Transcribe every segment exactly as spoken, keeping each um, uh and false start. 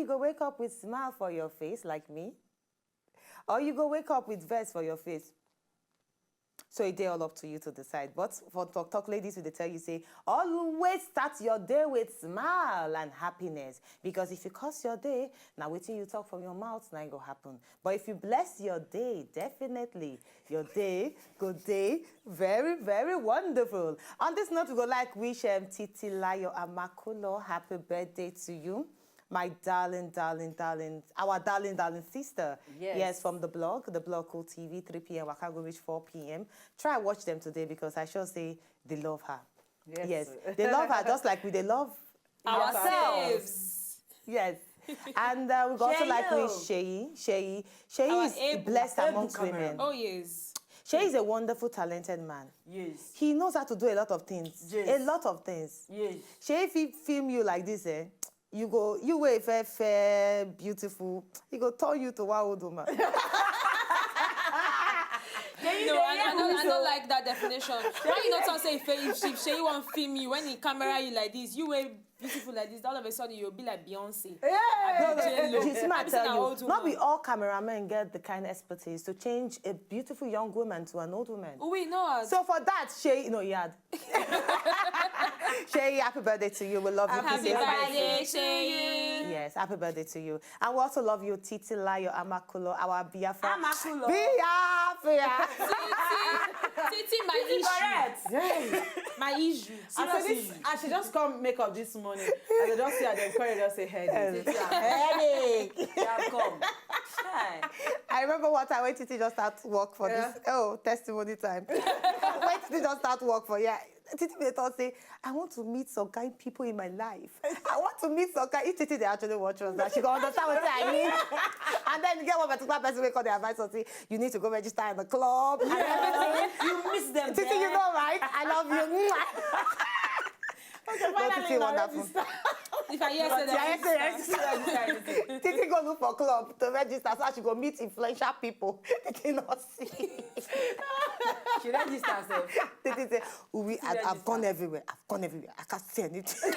You go wake up with smile for your face like me, or you go wake up with vex for your face. So e dey all up to you to decide. But for Talk Talk ladies, we dey tell you say always start your day with smile and happiness, because if you curse your day, na wetin you talk from your mouth na e go happen. But if you bless your day, definitely your day go dey very, very wonderful. On this note, we go like wish um, Titilayo Amakulo happy birthday to you. My darling, darling, darling, our darling, darling sister. Yes. Yes, from the blog, the blog called T V, three p m, Waka go reach four p m. Try watch them today because I sure say they love her. Yes. Yes, they love her just like we they love Ourselves. Yes. And uh, we go also like Sheyi wish o. Sheyi. Sheyi. Sheyi Our is able, blessed able amongst camera. Women. Oh yes. Sheyi is a wonderful, talented man. Yes. He knows how to do a lot of things. Yes. A lot of things. Yes. Sheyi, if he film you like this, eh? You go, you wait fair, fair, beautiful. He go turn you to one old woman. No, I, I, don't, I don't like that definition. Why you not talk say if, if, if Sheyi want film you when he camera you like this, you were beautiful like this, all of a sudden you'll be like Beyonce. Yeah. J-Lo. You see, I Abi say na tell old you, not be woman. All cameramen get the kind expertise to change a beautiful young woman to an old woman. Oh, wait, no. So for that, Sheyi, no, yeah. Sheyi, happy birthday to you. We love you. Happy Kisses. birthday, Sheyi. Yes, happy birthday to you. And we also love you, Titilayo Amakulo, our Biafra. Amakulo. Biafra. Titi, Titi, my issue. Correct. My issue. I said Serious this, issue. I should just come make up this morning. As I just see her, dem call you, just say headache. Headache. Yeah, come. Hi. I remember one time when Titi just start work for Yeah. this. Oh, testimony time. When Titi just start work for, yeah. Titi may thought say, I want to meet some kind people in my life. I want to meet some kind. If Titi they actually watch us, that she go understand what I mean. And then you get one particular person wey call the advice and say, you need to go register in the club. And everything. You miss them. Titi, you know, right? I love you. Okay, But Titi wonderful. If I hear say Yeah, that, yes, yes. Titi go look for club to register so she go meet influential people. Titi not see. She register herself. Titi say, we, I, I've Register. Gone everywhere. I've gone everywhere. I can't see anything.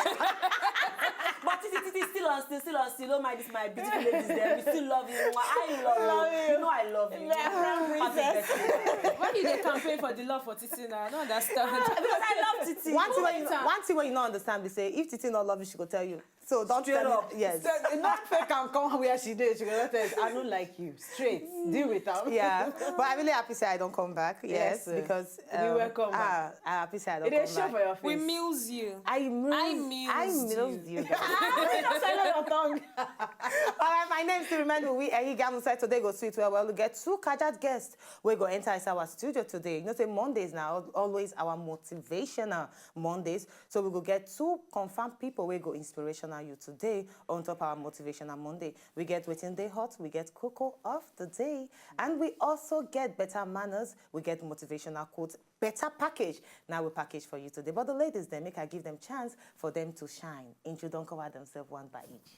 But Titi, Titi, still on, still, still on, still. Oh my, this my beautiful ladies there. We still love you. I love you. You know I love you. Happy birthday. Why you dey campaign for the love for Titi now? I don't understand. Because I love Titi. One thing, Who when you, hate am? One thing when you don't understand, they say if Titi not love you, she go tell you. So don't Straight tell up. Me, yes. So, not fake and come where she did. She gonna tell you, I don't like you. Straight. Deal with her. Yeah, but I really happy say I don't come back. Yes, Yes, sir. Because We um, welcome back. Ah, I happy say I don't It come is show back. For your face. We mills you. I mills, I mills I mills you. You guys. Just follow your tongue. All right, my name is Tirimen Uwi Eyigamusa. Today go sweet well well. We get two Kajat guests. We go enter inside our studio today. You know, say Mondays now always our motivational Mondays. So we go get two confirmed people. We go inspirational you today on top our motivational Monday. We get waiting day hot. We get cocoa of the day, and we also get better manners. We get motivational quotes. Better package. Now we package for you today. But the ladies, then make I give them chance for them to shine. Introduce themselves one by each.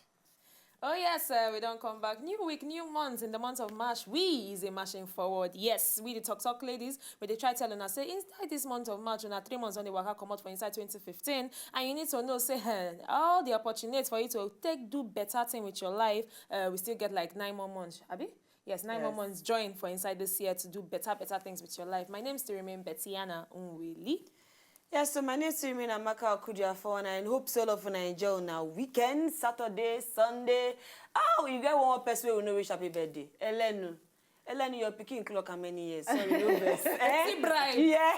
Oh yes, uh, we don't come back. New week, new month. In the month of March, we is a marching forward. Yes, we the talk talk ladies. We dey try tell una say inside this month of March, una three months on the waka come out for inside twenty fifteen, and you need to know say eh, all the opportunities for you to take do better thing with your life. Uh, we still get like nine more months, abi? Yes, nine more Yes. Months join for inside this year to do better better things with your life. My name still remain Bettiana Unweli. Yeah, so my name is Remain Amaka Okudiafo, and I hope so all of una enjoy una weekend, Saturday, Sunday. Oh, you get one person wey we no wish happy birthday. Elenu. Elenu, your pikin clock how many years? Sorry, no vex. Eh? See bribe. Yeah.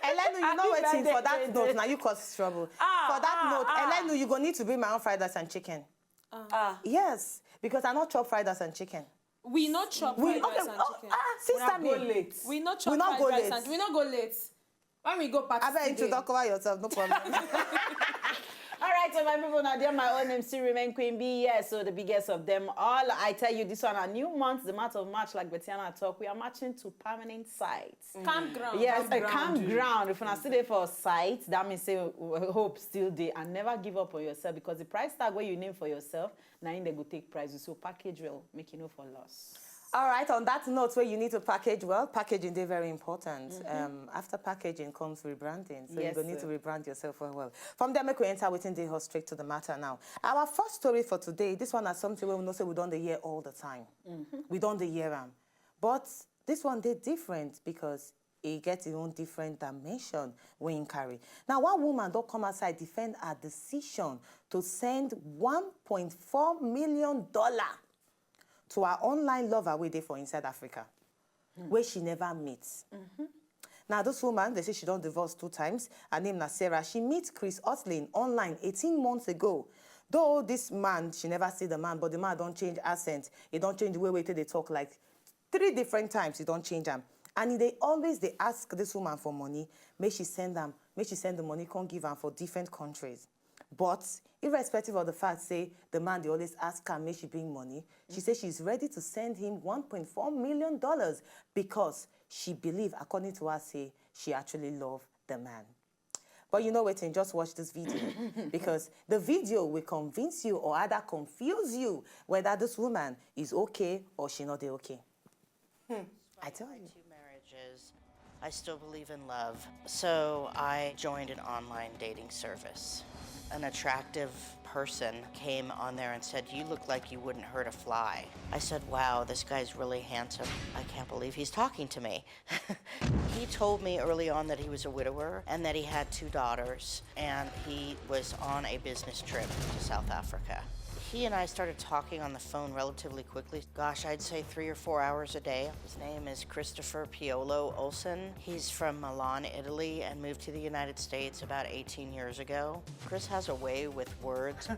Elenu, you know Happy wetin for birthday, that Dede. Note, now you cause trouble. Ah, For that ah, note, ah. Elenu, you go need to bring my own fried rice and chicken. Ah. Yes, because I not chop fried rice and chicken. We not chop We fried rice okay, and oh, chicken. Ah, sister Una go me. Late. We not We chop not fried go rice late. And we not go late. When we go party I bet you today. Talk about yourself, no problem. All right, so my people, now there my own name still remain Queen B. Yes, so the biggest of them all. I tell you, this one a new month, the month of March, like Bettiana talk, we are marching to permanent sites. Campground. Yes, a Campground. Campground. If una still dey for site, that means say uh, hope still dey and never give up on yourself, because the price tag where you name for yourself, now in they go take price. So package well, make you know for loss. All right, on that note, where you need to package well, packaging is very important. Mm -hmm. Um, after packaging comes rebranding, so yes, you need sir. to rebrand yourself well, well. From there, make we enter within the hot straight to the matter now. Our first story for today, this one is something we know say we don't hear all the time. Mm -hmm. We don't hear them. But this one, they different because e get im own different dimension wey im carry. Now, one woman don come outside defend her decision to send one point four million dollar to her online lover wey dey for inside Africa, hmm. wey she never meet. Mm -hmm. Now, this woman, they say she don divorce two times. Her name na Sarah. She meet Chris Otlin online eighteen months ago. Though this man, she never see the man, but the man don't change accent. He don't change the way we take they talk like three different times he don't change am, and he dey always dey ask this woman for money, make she send am, make she send the money come give am for different countries. But irrespective of the fact say the man dey always ask her make she bring money, she say she's ready to send him one point four million dollars because she believe, according to her, say she actually love the man. But you know wetin, just watch this video because the video will convince you or either confuse you whether this woman is okay or she not dey okay. Hmm. I tell you. Two marriages. I still believe in love. So I joined an online dating service. An attractive person came on there and said, "You look like you wouldn't hurt a fly." I said, "Wow, this guy's really handsome. I can't believe he's talking to me." He told me early on that he was a widower and that he had two daughters, and he was on a business trip to South Africa. He and I started talking on the phone relatively quickly. Gosh, I'd say three or four hours a day. His name is Christopher Piolo Olson. He's from Milan, Italy, and moved to the United States about eighteen years ago. Chris has a way with words.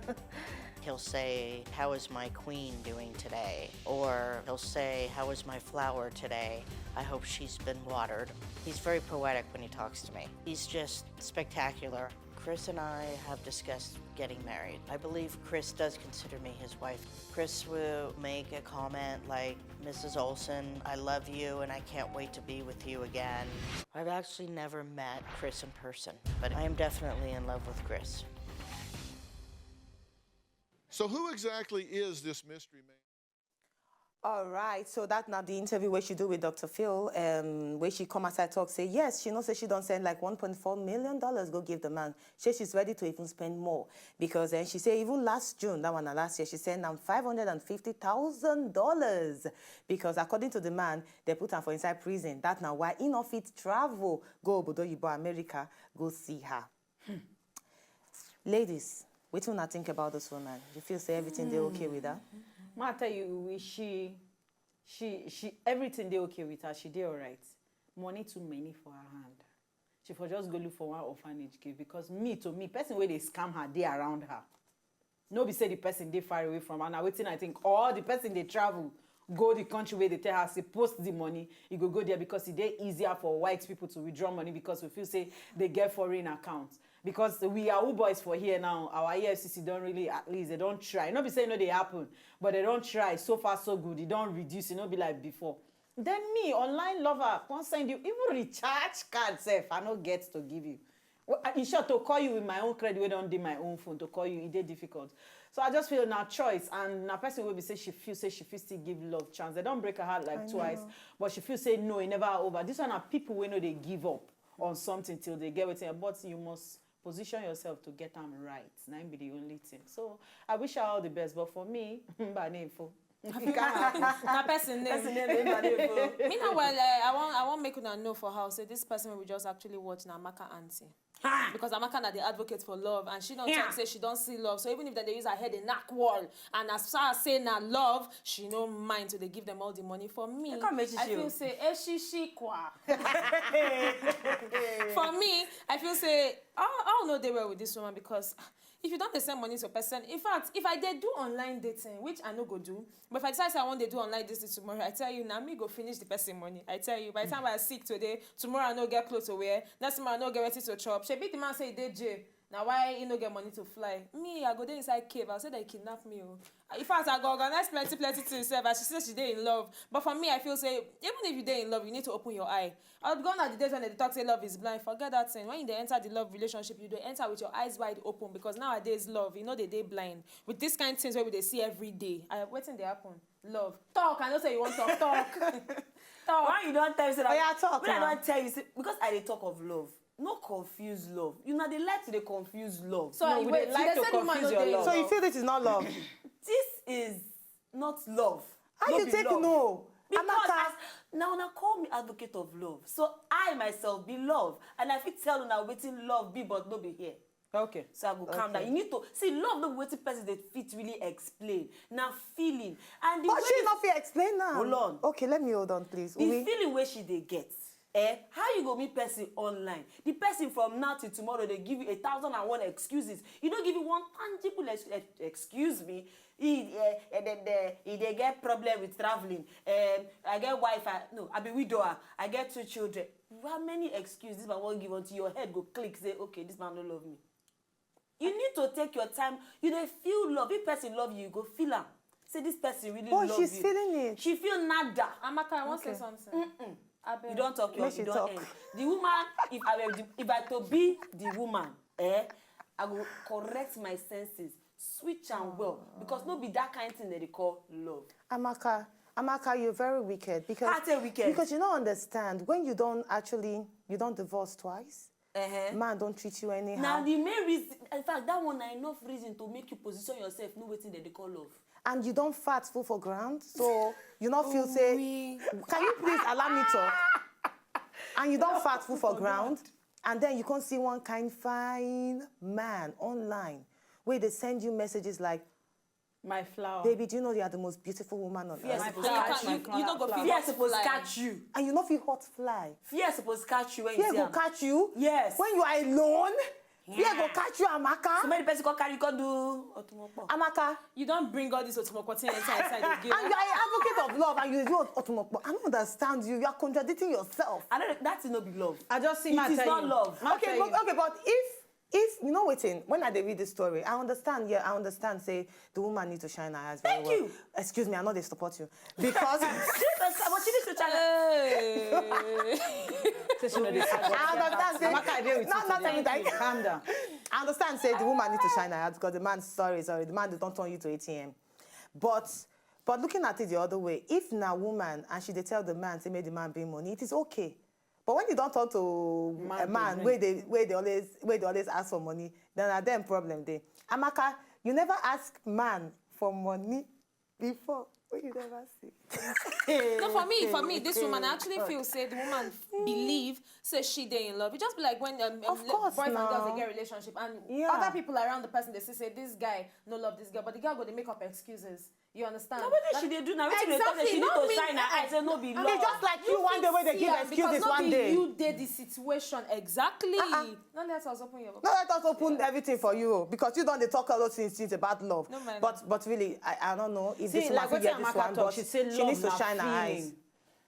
He'll say, "How is my queen doing today?" Or he'll say, "How is my flower today? I hope she's been watered." He's very poetic when he talks to me. He's just spectacular. Chris and I have discussed getting married. I believe Chris does consider me his wife. Chris will make a comment like, "Missus Olson, I love you and I can't wait to be with you again." I've actually never met Chris in person, but I am definitely in love with Chris. So who exactly is this mystery man? All right, so that now the interview where she do with Doctor Phil, um, where she come outside talk say yes, she know say she don't send like one point four million dollars go give the man. She she's ready to even spend more because then she say even last June, that one na last year, she sent am five hundred and fifty thousand dollars because according to the man, they put am for inside prison. That now why he no fit travel go obodo oyibo America go see her. Hmm. Ladies, wetin una think about this woman? You feel say everything dey okay with her? Ma tell you, we she she she everything dey okay with her. She dey alright. Money too many for her hand. She for just go look for one orphanage give because me to me, person wey dey scam her dey around her. No be say the person dey far away from her. Na wetin I think. Or the person dey travel go the country where they tell her say post the money, e go go there because e dey easier for white people to withdraw money because we feel say they get foreign accounts. Because we Yahoo boys for here now, our E F C C don't really, at least they don't try. No be say no dey happen, but they don't try. So far so good. E don reduce. E no be like before. Then me, online lover, come send you even recharge card sef. I no get to give you. Well, in short, to call you with my own credit, wey don dey my own phone, to call you, e dey difficult. So I just feel na choice, and na person wey be say she feel say she fit still give love chance. They don break her heart like I twice, know. But she feel say no, e never over. This one na people wey no dey give up on something till they get wetin. But you must position yourself to get am right. Na im be the only thing. So I wish her all the best. But for me, mba name for. Na person name. Person name dey value for. Me na well, eh, I wan, I wan make una know for house say this person we just actually watch na Amaka aunty. Ha! Because Amaka na the advocate for love, and she don Yeah. talk say she don see love. So even if dem dey use her head dey knock wall, and as far as say na love, she no mind to dey give them all the money. For me, Come make she I show. feel say eshishi kwa. For me, I feel say all, all no dey well with this woman because if you don dey send money to person, in fact, if I dey do online dating, which I no go do, but if I decide say I wan dey do online dating tomorrow, I tell you, na me go finish the person money. I tell you, by the time I sick today, tomorrow I no get clothes to wear, next month I no get wetin to chop. Shebi the man say e dey jail. Na why he no get money to fly. Me, I go dey inside cave. I say they kidnap me. Oh. In fact, I go organize plenty, plenty things sef. As she say she dey in love. But for me, I feel say, even if you dey in love, you need to open your eye. I would gone are the days when they talk say love is blind. Forget that thing. When you dey enter the love relationship, you dey enter with your eyes wide open, because nowadays love, you know, they dey blind. With this kind of things where we dey see every day. I, wetin dey happen? Love. Talk. I know say you want talk. Talk. Talk. Why you don't tell me say that? Oh, yeah, talk When I now. don't tell you, say, because I dey talk of love. No confuse love. You know they like to dey confuse love. So No, you we wait, dey like you to dey say the woman confuse no your dey. love. So you feel this is not love? This is not love. How No you be take love. No? Because Amaka. As, now una call me advocate of love. So I myself be love, and I fit tell una wetin love be, but no be here. Okay. So I go calm down. You need to see love no be wetin person dey fit really explain. Na feeling. And the But way she no fit explain now. Hold on. Okay, let me hold on, please. The We- feeling wey she dey get. Eh, how you go meet person online? The person from now till tomorrow dey give you a thousand and one excuses. You no give you one tangible ex ex- excuse me. He eh, eh, dey, dey, he dey get problem with traveling. Um, I get wife. I, no, I be widower. I get two children. How many excuses this man wan give until your head go click say, okay, this man no love me? You need to take your time. You dey feel love. If person love you, you go feel am. Say this person really But love she's you. Feeling it. She feel nada. Amaka, I want say Okay. something. Abeg. You don talk your, Make she you don talk. End. The woman, if I were the, if I to be the woman, eh, I go correct my senses, switch am well, because no be that kind thing that they call love. Amaka, Amaka, you're very wicked because I say wicked. Because you don't understand, when you don't actually, you don't divorce twice. Uh-huh. Man don't treat you anyhow. Now the main reason, in fact, that one na enough reason to make you position yourself, know wetin dem dey call love. And you don't fat full for ground, so you not feel say. Can you please allow me talk? And you don't fat full for ground, and then you can't see one kind fine man online where they send you messages like, My flower. "Baby, do you know you are the most beautiful woman on Yes, earth?" it My go flower. catch You, you. you, you no go fit Fear hot suppose fly. Catch you. And you know if you hot fly, Fear suppose catch you when fear you see go am. Catch you. Yes. When you are alone, fear go catch you, Amaka. So many person come carry come do otumokpo. Amaka, You don bring all this otumokpo thing enter inside again. And you are an advocate of love and you do otumokpo. I don't understand you. You are contradicting yourself. I don't. That is no be love. I just see It my is tell not you. Love. Ma Okay, tell but, you. Okay, but if if you know waiting, when I dey read this story, I understand. Yeah, I understand. Say the woman need to shine her eyes. Very Thank well. You. Excuse me, I know they support you because But she needs to challenge. Hey. Say she no dey support. I understand. Say, Amaka, I dey with no, you no, today. no, no, Calm down. I understand. Say the woman need to shine her eyes because the man, sorry, sorry, the man don't turn you to A T M. But but looking at it the other way, if na woman and she dey tell the man say make the man bring money, it is okay. But when you don't talk to Man a to man bring. Where they where they always where they always ask for money, then na them problem dey. Amaka, you never ask man for money before. Wey you never see. No, for me, for me, this woman, I actually feel say the woman believe say she dey in love. It just be like when um, um, Of course boys and girls now. They get relationship and Yeah. Other people around the person they say say this guy no love this girl, but the girl go they make up excuses. You understand? Na wetin she dey do now? Wetin dey talk say she need to shine her eye say no be love. It's just like you one day wey dey give excuses one day. You dey the situation exactly. Uh-uh. No, let us open your. No, let us open everything for you because you don't dey talk all those things, things about love. No, man. But but really, I, I don't know if See, this like woman fit wetin get this Amaka one, talk, but she say she love needs to na shine her eyes. Feeling.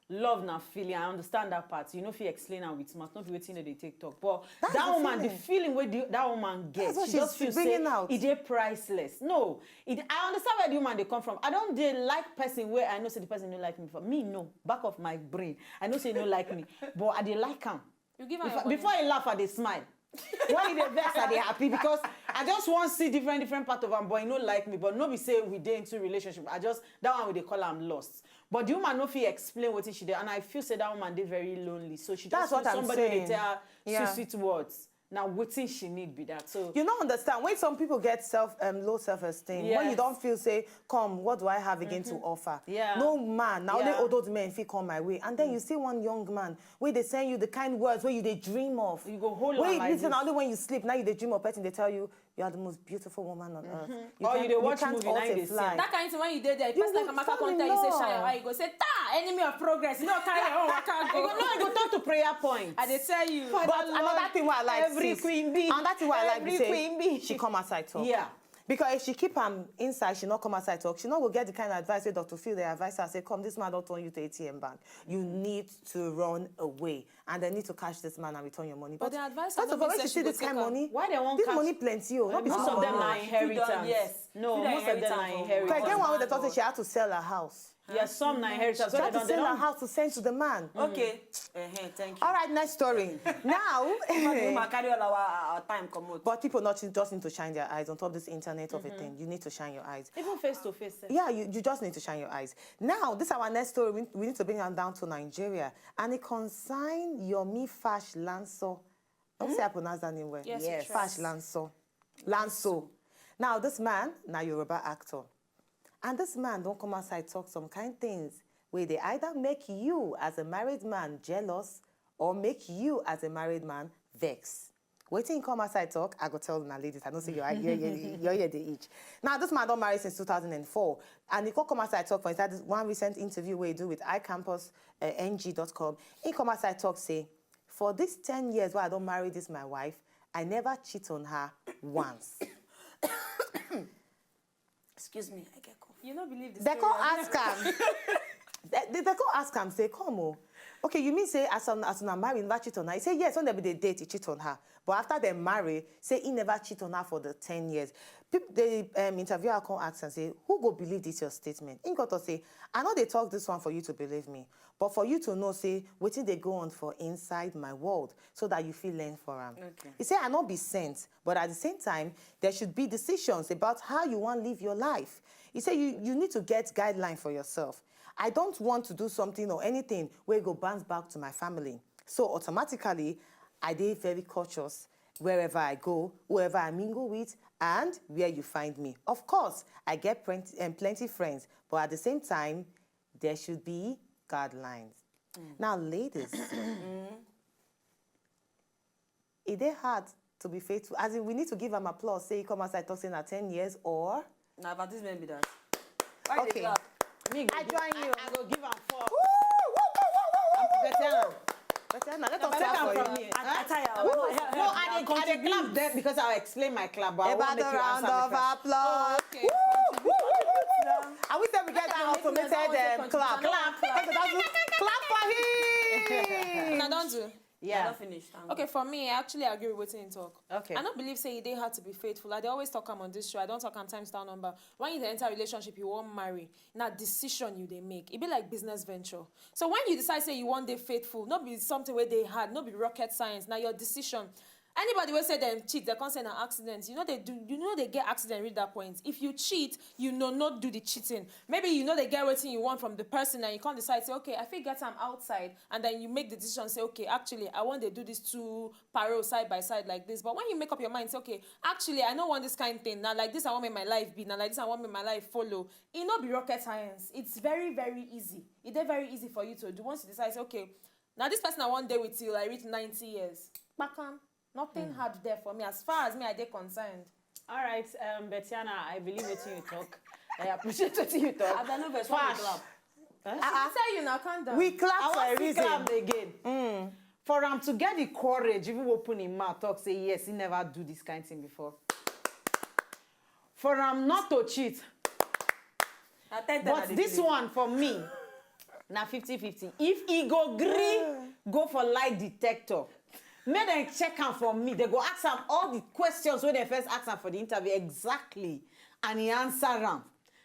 Love na feeling. I understand that part. You know, if you explain am with mouth, not wetin you dey take talk. But That's that the woman, the feeling. Feeling where the, that woman gets, That's what she she's just feels bringing say out. E dey priceless. No, it, I understand where the woman they come from. I don't dey like person where I know say the person no like me for me. No, back of my brain, I know say no like me, but I dey like am. You give her If your I- money. Before I laugh, I dey smile. When you dey vex, I dey happy because I just want see different different part of am. But you no like me, but no be say we dey into relationship. I just that one we dey call am lost. But the woman no fit explain wetin she dey, and I feel say that woman dey very lonely. So she That's just what need I'm somebody wey dey saying. Tell her Yeah. Sweet sweet words. Now wetin she need be that. So You know, understand when some people get self um, low self esteem. When you Yes. Don't feel say, come, what do I have again to offer? Yeah. No man, now only Yeah. old old men fit come my way, and then you see one young man where they send you the kind words where you they dream of. You go hold Where on you like listen, this. Only when you sleep now you they dream of person they tell you you are the most beautiful woman on earth. Or you can't- dey watch can't movie, halt now you a dey see fly. am. That kind of thing when you did there, You person like will Amaka fall come in tell you say love. Shine, why you go say, "Ta, enemy of progress, you know, carry your own waka go." No, you go talk to prayer point. I dey tell you. Father But Lord, another thing why I like every sis, queen bee. Another thing why I like Every be say queen bee. She come outside talk. Yeah. Because if she keep am inside, she not come outside talk, she not go get the kind of advice wey Doctor Phil dey advise her, say, "Come, this man don't turn you to A T M bank. You need to run away." And they need to catch this man and return your money. But the advice first of all, when she see this kind money, why they won't this catch money plenty? Oh, not be small money. Most of them are inheritance. Yes. No, most of them are inheritance. Because again, one way they thought say she had to sell her house. Yes, some na inheritance. So they don't sell her house to send to the man. Okay. Uh-huh, thank you. All right, next story. Now, the woman carry all our, our time come out. But people not just need to shine their eyes on top this internet of a thing. You need to shine your eyes. Even face to face. Yeah, you, you just need to shine your eyes. Now, this our next story. We, we need to bring them down to Nigeria, and it concern Yomi Fash Lanso. Hope say I pronounce that name well. Yes. Fash Lanso. Lanso. Now, this man, now Yoruba actor. And this man don't come outside talk some kind things where they either make you as a married man jealous or make you as a married man vex. Waiting come outside talk, I go tell una ladies. I don't say your your your your ear dey itch. Now this man don't marry since two thousand and four, and he come come outside talk for inside this one recent interview where he do with icampus uh, N G dot com. He come outside talk say, for these ten years where I don't marry this my wife, I never cheat on her once. Excuse me, I get cough. You no believe the They story. Come ask am. They, they, they come ask am, say, "Come, oh, okay, you mean say as soon as una marry, you never cheat on her?" He say, "Yes, when they be dey date, he cheat on her. But after they marry, say he never cheat on her for the ten years." People, the um, interviewer come ask and say, "Who go believe this your statement?" He got to say, "I know they talk this one for you to believe me, but for you to know, say, wetin dey go on for inside my world, so that you feel learn for am." Okay. He say, "I not be sent, but at the same time, there should be decisions about how you want live your life." He say, "You, you need to get guideline for yourself. I don't want to do something or anything where go bounce back to my family. So automatically, I dey very cautious wherever I go, whoever I mingle with, and where you find me. Of course, I get plenty, um, plenty friends, but at the same time, there should be guidelines." Now, ladies, e dey hard to be faithful. As in, we need to give am applause. Say, he come outside talk say na ten years or na advertisement be that. Why you dey clap? Me go I give, join you. I, I go give am four. Woo, woo, woo, woo, woo, woo, woo. Better now. Better now. Let us clap for you. I, I tire. No, I dey, I dey clap there because I explain my clap, but I want make you answer me first. About the round of applause. Oh, okay. Woo, woo, woo, woo, woo. I wish that we get that automated um, clap. Clap. Clap. Clap for him. Una don do. Yeah. I don finish. Thank God. Okay, for me, I actually agree with wetin he talk. Okay. I don't believe say e dey hard to be faithful. I dey always talk am on this show. I don't talk am times down number. When you dey enter relationship, you wan marry. Na decision you dey make. E be like business venture. So when you decide say you wan dey faithful, no be something wey dey hard, no be rocket science. Na your decision. Anybody wey say dem cheat, dem come say na accident. You know they do. You know they get accident reach that point. If you cheat, you know not do the cheating. Maybe you know they get wetin you want from the person, and you can't decide say, "Okay, I fit get am outside," and then you make the decision say, "Okay, actually, I want to do this two parole side by side like this." But when you make up your mind, say, "Okay, actually, I don't want this kind of thing. Now like this, I want make my life be. Now like this, I want make my life follow." It not be rocket science. It's very, very easy. It dey very easy for you to do once you decide say, "Okay, now this person I want dey with till I reach ninety years." Kpakam. Nothing hard there for me as far as me I dey concerned. All right, um, Betiana, I believe wetin you talk. I appreciate wetin you talk. As I know, Fash. Clap. Huh? I tell you now, calm down. We clap for a reason. Clap again. Mm. For am to get the courage, even open him mouth, talk say yes, he never do this kind thing before. For am not to cheat. But this one for me, na fifty fifty. If he go gree, go for lie detector. Make dem check am for me. They go ask am all the questions wey dem first ask am for the interview exactly, and he answer am.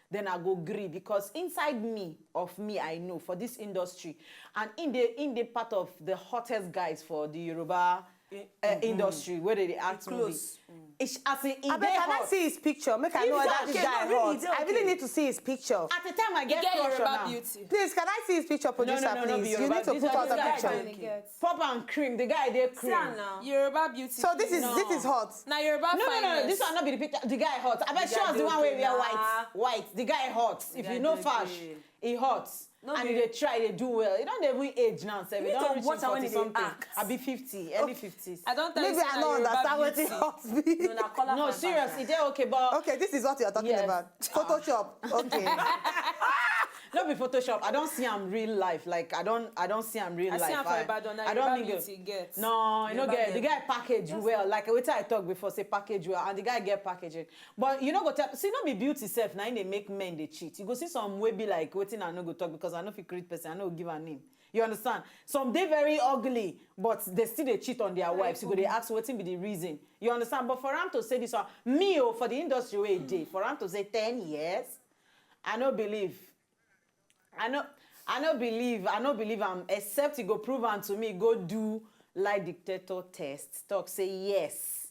Then I go gree because inside me, of me, I know for this industry, and in the in the part of the hottest guys for the Yoruba uh, industry where they act movie. It's as in, abeg, can I see his picture? Make I know whether this guy hot. I really need to see his picture. At the time I get crush on am. Please, can I see his picture, producer? Please, you need to put out the picture. Pop and cream. The guy dey cream. Yoruba beauty. So this is this is hot. Now Yoruba. No, no, no, no. This one not be the picture. The guy hot. I bet sure the one wey wear white. White. The guy hot. If you know Fash, he hot. No, and they try, they do well. You don't even age now, sef. You don't reach forty something. I be fifty, early fifties. I don't tell you. Maybe I don't understand what it hot be. No, serious. It's okay, but okay, this is what you're talking about. Photoshop. Okay. No be Photoshop. I don't see am real life. Like I don't, I don't see am real I life. see am for Ibadan. I don't Yoruba mingle. Beauty get. No, you know, Yoruba get the girl. Guy package well. Like wetin I talk before, say package well, and the guy get packaging. But you know, go tell. See, no be beauty self. Now they make men they cheat. You go see some way be like wetin I no go talk because I no fit create person. I no give a name. You understand? Some they very ugly, but they still they cheat on their wives. You go they ask wetin be the reason. You understand? But for him to say this one, me oh, for the industry way day, for him to say ten years, I no believe. I no, I no believe, I no believe am, except he go prove am to me, go do lie detector test, talk say yes.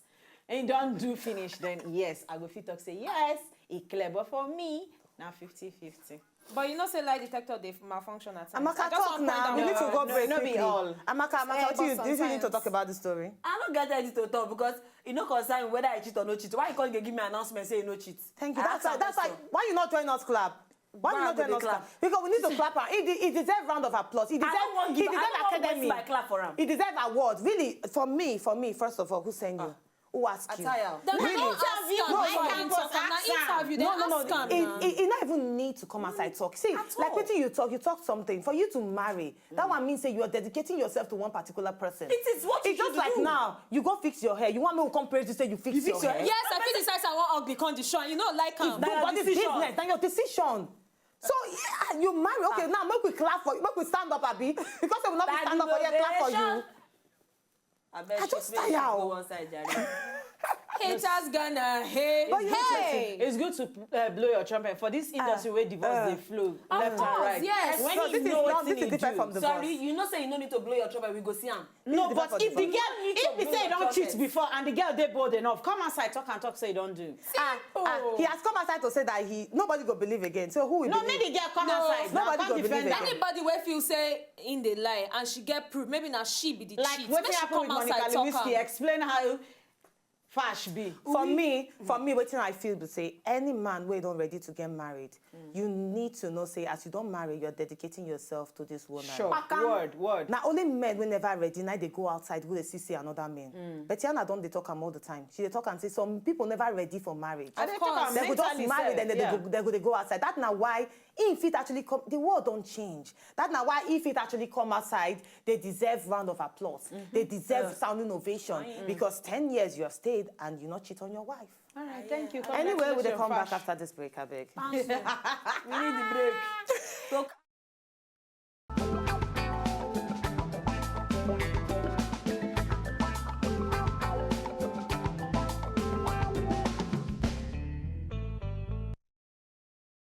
And he don't do finish, then yes, I go fit talk say yes, he clear, but for me, now fifty fifty. But you know, say lie detector they malfunction at times. Amaka, I just talk want point now. that We one need to out. go No, break no be quickly. all. Amaka, Amaka, Eh, what you, but do you need to sometimes- talk about the story? I don't get anything to talk because you know concern whether I cheat or no cheat. Why you can't give me announcement say you no cheat? Thank you. I That's ask why. That's why. question. Why you not join us club? Why you Why not I go join dey us club? clap? Because we need to clap am. He, de- he deserve round of applause. He I deserve. don't want He give. I deserve don't want waste academy. My clap for him. He deserve award. Really, for me, for me, first of all, who send you? Who asked you? Ataya. Then Really? I don't ask Interview, am. no, I no, can't no, talk. Now ask am. Interview. Then No, no, no. Ask am He, now. he, he not even need to come outside talk. See, At like all. Wetin you talk, you talk something. For you to marry, that one means say you are dedicating yourself to one particular person. It is what you It's just should like do. Now you go fix your hair. You want me to come praise you say you fix, You fix your your hair. hair. Yes, I feel decide say I want ugly condition. You know, like am. That- But it's decision. Business, na your decision. So yeah, you marry. Okay, now make we clap for you. Make we stand up, Abi. Because we not stand up for you, clap for you. I bet I just make tire you o. Go one side, Jare. Haters gonna hate. But you know Hey. It's good to uh, blow your trumpet for this industry where divorce uh, they flow Of left course, and right. Yes. When No, you this is know not. wetin This you is different do. From the Sorry, boss. You know say you no need to blow your trumpet. We go see am. No, This is but different if the From the girl, You need if to they blow say you your don't cheat trumpet. Before and the girl they bold enough, come outside, talk and talk, say you don't do. Ah, ah, he has come outside to say that he nobody go believe again. So who will No, believe? Make the girl come No. outside. Now, Nobody come go believe defend again. her. Anybody wey feel say in the lie and she get proof, maybe now she be the Like cheat. what Make she happened come with Monica outside talk Lewinsky? Am. Explain how far she be. For me, for me, wetin I feel be say any man wey don ready to get married, you need to know say as you don marry, you're dedicating yourself to this woman. Sure. Word, word. Na only men wey never ready na dey go outside go dey see see another men. Betiana don dey talk am all the time. She dey talk am say some people never ready for marriage. I dey course. talk am They go just mentally marry, sef, then they, yeah. go, they go they go outside. That na why he fit actually come. The world don't change. That na why he fit actually come outside. They deserve round of applause. They deserve sounding ovation because ten years you have stayed and you not cheat on your wife. All right, thank you. Anyway, we dey Congratulations, come back Fash. After this break, I beg. We need the break. So